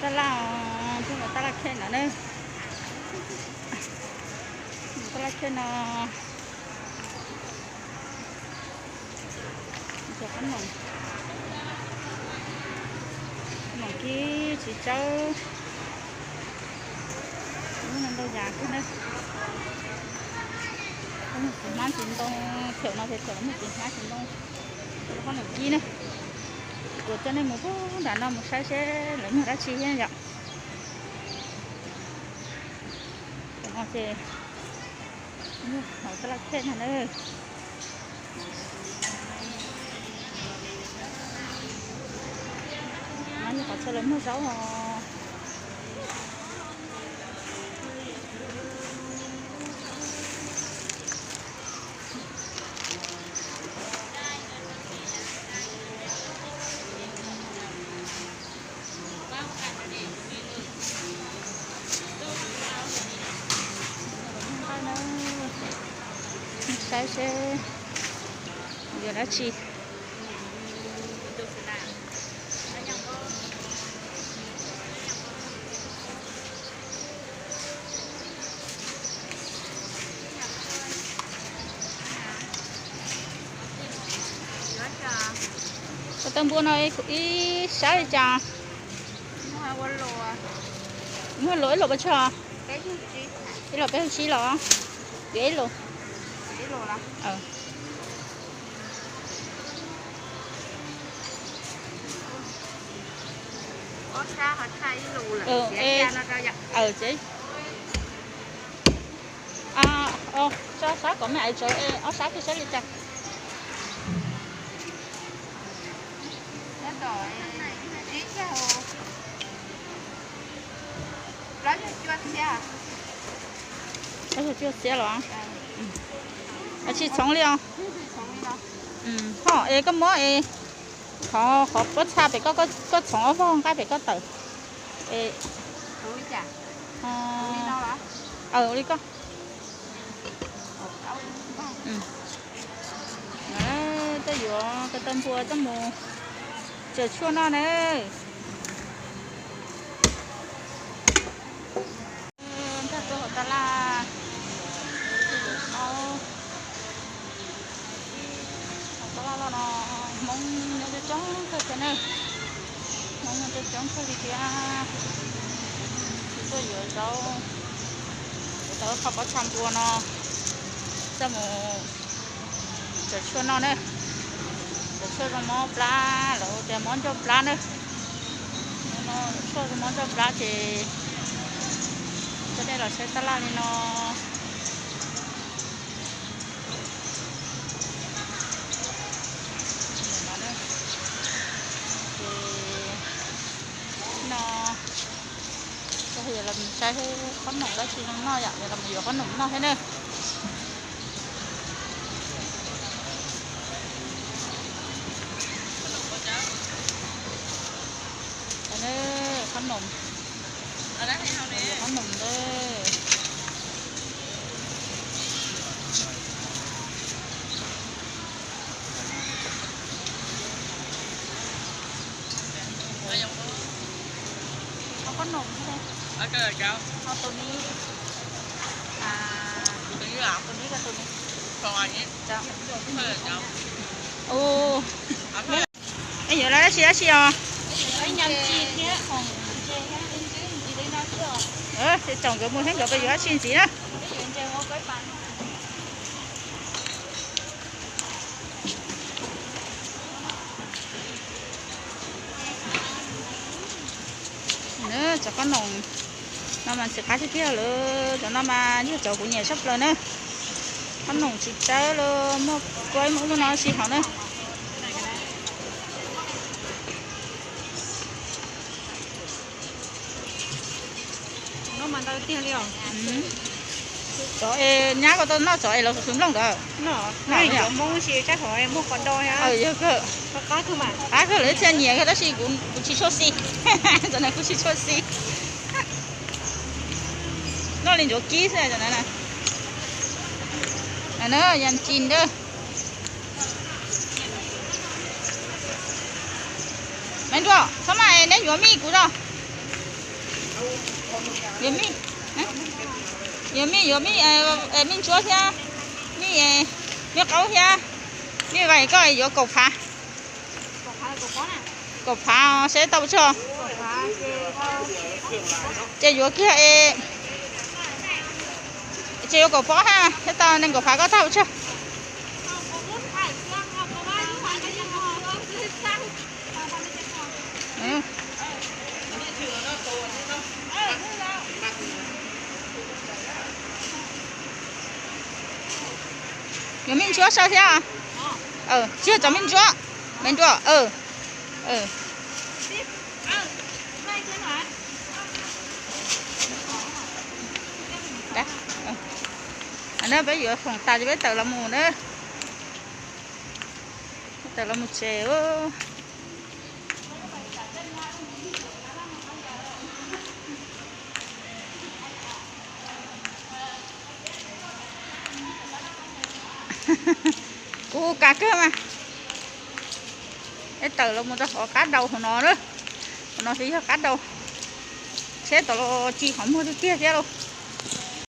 Tab laj, tab laj khej no na. Tab laj khej no. Cov qhob noom, noom kib tsis tsawb. Lub no ntau yam kawg na. Muaj txiv hmab txiv ntoo, thaum no ces thaum muaj txiv hmab txiv ntoo, qhob noom kib na. Kuv coj nej mus pug nram no mus saib seb lawv muag dab tsi thiab yom. Ces hauv tab laj khej no na. No yog qhov chaw lawv muag zaub os. Saib seb yuav dab tsi. Ko taw npua no ib sab li cas? Muag luam ib lus pes tsawg? Ib lus peb caug tsib los? Yuav ib lus. Tso sab kom me aiv tsawv, ob sab thiaj saib li cas. Plaub caug cuaj txhiab los? Tsis txhoov li os. Ho es koj muab es qhov pob txha pem koj, koj txhoov ob vog nqaij pem koj tawm. Ua li koj. Tuaj yuav ko taw npua coj mus tsaws tshuaj noj na. Nkag tuaj hauv tab laj, hauv tab laj loj no Hmoob nyob coob coob kawg thiab na. Hmoob nyob coob coob kawg li thiab. Kuv tuaj yuav zaub, kuv tau qhov pob txha npua no coj mus tsaws tshuaj noj na. Tsaws tshuaj zoo mob plab, lawv hu tias mob ncauj plab na. Tshuaj zoo mob ncauj plab ces coj nej los saib tab laj li no. Ces no, yog los saib qhob noom dab tsi zoo noj yom, yog los yuav qhob noom noj thiab na. Qhob noom, qhob noom na. Qhob noom, tus ni, tus ni, tus ni. Ua, yuav dab tsi dab tsi os? Tsoom nkawd mus thiab nkawd pes yuav dab tsi ntxiv na. Cov qhob noom no mas ntxim qab tiag tiag lawm, cov no mas yog cov kuv nyiam tshaj plaws na. Qhob noom tsis tsawb los muaj kuab muaj lub no si hauv na. Cov es nyab ko tau noj cov es los khwv nplooj ntawd. Cov Hmoob si tsab hov muaj qos do. Yog kawg, qab kawg lawv thiaj nyiam kawg tab sis kuv tsis tshua xis. Cov no kuv tsis tshua xis. Noj li ntsuav kib xwb cov no. Yam ntsis ntawd. Maiv Nruas, txhob maj es neb yuav mij kuv zog. Yuav mij, yuav mij, yuav mij, mij ntsuab thiab, mij, mij qaub thiab, mij vais koj yuav kaum phav. Kaum phav seb tau tsawg. Ces yuav kiag es, ces yuav kaum pob ha, thiaj tau nees nkaum phav koj tau tsawg. Yuav mij ntsuab saib thiab. Tsis yog cov mij ntsuab, mij ntsuab. Peb yuav foom tas ces peb tawm los mus na. Peb tawm los mus tsev. Kuv kav kawg mas. Peb tawm los mus rau qhov qab daus hauv no na. Hauv no twb yog qab daus. Tsheb tom los tsis qhov muag tiag tiag thiab lauj.